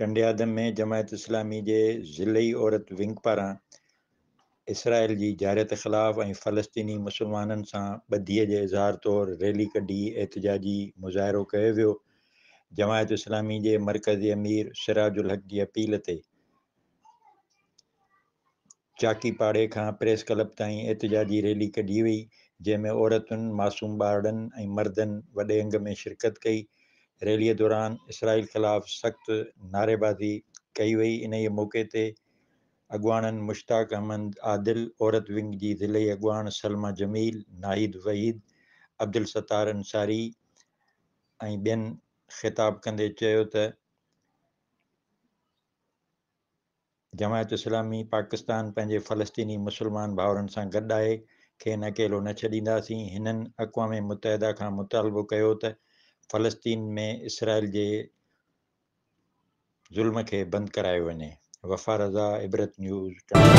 ٽنڊي آدم ۾ جماعت اسلامي جي ضلعي عورت ونگ پاران اسرائيل جي جارحيت خلاف ۽ فلسطيني مسلمانن سان ٻڌي جي اظهار طور ريلي ڪڍي احتجاجي مظاهرو ڪيو ويو. جماعت اسلامي جي مرڪزي امير سراج الحق جي اپيل تي چاڪي پاڙي کان پريس ڪلب تائين احتجاجي ريلي ڪڍي وئي، جنهن ۾ عورتن، معصوم ٻارڙن ۽ مردن وڏي انگ ۾ شرڪت ڪئي. ريلي دوران اسرائيل خلاف سخت نعريبازي ڪئي وئي. انهيء موقعي تي اڳواڻن مشتاق احمد عادل، عورت ونگ جي ضلعي اڳواڻ سلميٰ جميل، ناهيد وحيد، عبدالستار انصاري ۽ ٻين خطاب ڪندي چيو ته جماعت اسلامي پاڪستان پنهنجي فلسطيني مسلمان ڀائرن سان گڏ آهي، کين اڪيلو نه ڇڏينداسين. هنن اقوام متحده کان مطالبو ڪيو ته فلسطين ۾ اسرائيل جي ظلم کي بند ڪرايو وڃي. وفا رضا، عبرت نيوز، ٽنڊو.